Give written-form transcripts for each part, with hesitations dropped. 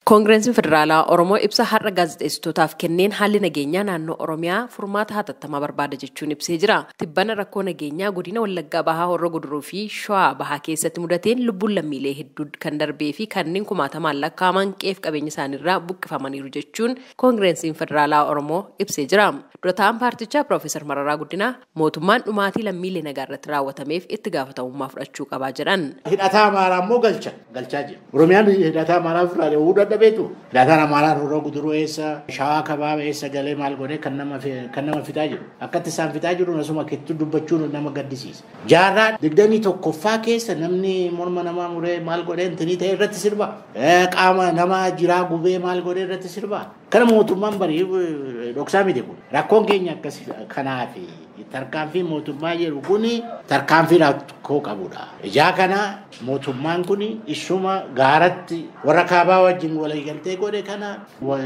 Koongireensiin Federaalaa Oromoo ibsa har'a gaazexeessitootaaf kenneen haalli nageenyaa naannoo Oromiyaa furmaata hatattamaa barbaada jechuun ibsee jira. Tibbana rakkoo nageenyaa godina Wallaggaa Bahaa, Horroo Guduruu fi Shawaa Bahaa keessatti mudateen lubbuun lammiilee hedduu kan darbee fi kanneen kumaatamaan lakkaa'aman qe'eef qabeenya isaaniirraa buqqifamaniiru jechuun Koongireensiin Federaalaa Oromoo ibsee jira. Dura taa'aan paartichaa Piroofeesar Mararaa Guddinaa mootummaan dhumaatii lammiilee nagaa irratti raawwatameef itti gaafatamummaa fudhachuu qabaa jedhan. Hidhataa Amaaraa immoo galchaa jira. Oromiyaan hidhataa Amaaraa ofirraa dhowwuu dadhabeetu. Hidhataan Amaaraa Horroo Guduruu eessa, Shawaa Kaabaa eessa galee maal godhee kan nama fixaa jiru. Akkatti isaan fixaa jiru asuma kettu dubbachuun nama gaddisiisa. Jaarraa 21ffaa keessa namni morma namaa muree maal godhee intinii ta'e irratti sirba. Qaama nama jiraa gubee maal godhee irratti sirba. Kana mootummaan barii dhoksaa miti kun. Rakkoon keenya akkas kanaafi tarkaanfii mootummaa jedhu kun tarkaanfii rakkoo qabudha. Ijaa kana mootummaan kun isuma gaaratti warra kaabaa wajjin waliigaltee godhe kana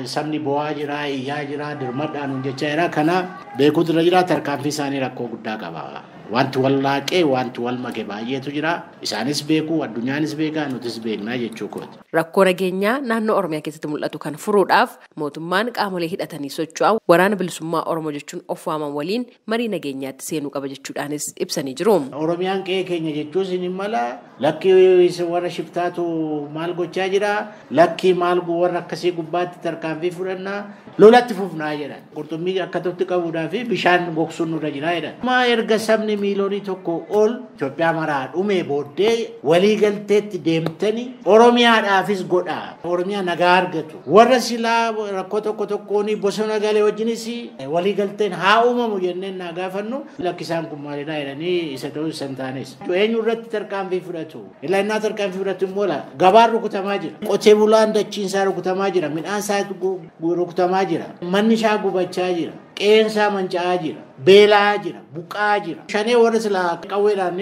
sabni bo'aa jira, iyyaa jira, dirmadhaan hojjechaa jira. Kana beekuutu irra jira. Tarkaanfii isaanii rakkoo guddaa qaba. Wanti wal laaqee wanti wal make baay'eetu jira. Isaanis beeku, addunyaanis beeka, nutis beeknaa jechuu kooti. Rakkoo nageenyaa naannoo Oromiyaa keessatti mul'atu kan furuudhaaf mootummaan qaamolee hidhatanii socho'an waraana bilisummaa Oromoo jechuun of waaman waliin marii nageenyaatti seenuu qaba jechuudhaanis ibsanii jiru. Oromiyaan qe'ee keenya jechuus ni mala. Lakkii warra shiftaatu maal gochaa jira? Lakkii maal warra akkasii gubbaatti tarkaanfii fudhannaa? Lolatti fufnaa jedhan. Qurxummii akka tokkotti qabuudhaa fi bishaan gogsuun nurra jira jedhan. Maa erga sabni miiliyoonii 1 ol Itoophiyaa maraa dhumee booddee waliigalteetti deemtanii Oromiyaadhaafis godhaa. Oromiyaa nagaa argatu. Warra silaa rakkoo tokko tokkoon bosona galee wajjinis waliigalteen haa uumamu jenneen naa gaafannu lakkisaan kun maalidha jedhanii isa ta'uu isa hin taanes. Eenyu irratti tarkaanfii fudhatu? Illaa tarkaanfii fudhatu immoo gabaan rukutamaa jira. Qotee bulaan dachiin isaa rukutamaa jira. Midhaan isaa rukutamaa jira. Manni isaa gubachaa jira. Qe'een isaa manca'aa jira. Beelaa jira. Buqqaa jira. Shanee warra silaa qawweedhaan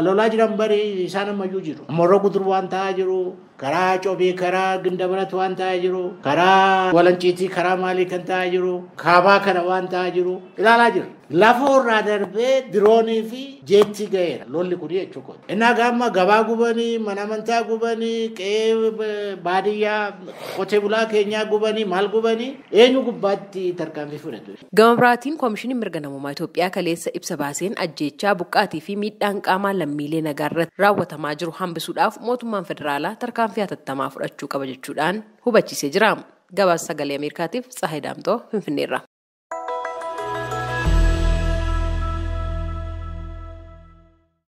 lolaa jiran barii isaan ammayyuu jiru. Horroo Guduruu waan ta'aa jiru. Karaa Cobii, karaa Gindabarat waan ta'aa jiru. Karaa Walanciitii, karaa maalii kan ta'aa jiru. Kaabaa kana waan ta'aa jiru. Ilaalaa jira. Lafa irraa darbee diroonii fi jeetti ga'eera. Lolli kun jechuudha. Innaa gaama gabaa gubanii, mana amantaa gubanii, qe'ee baadiyyaa qotee bulaa keenyaa gubanii, maal gubanii eenyu gubbaatti tarkaanfii fudhatu. Gama biraatiin Koomishiniin Mirga Namummaa Itoophiyaa kaleessa ibsa baaseen ajjeechaa buqqaatii fi miidhaan qaamaa lammiilee nagaa irratti raawwatamaa jiru hambisuudhaaf mootummaan federaalaa tarkaanfii hatattamaa fudhachuu qaba jechuudhaan hubachiisee jira. Gabaasa Sagalee Ameerikaatiif Tsahayi Daamtoo Finfinneerra.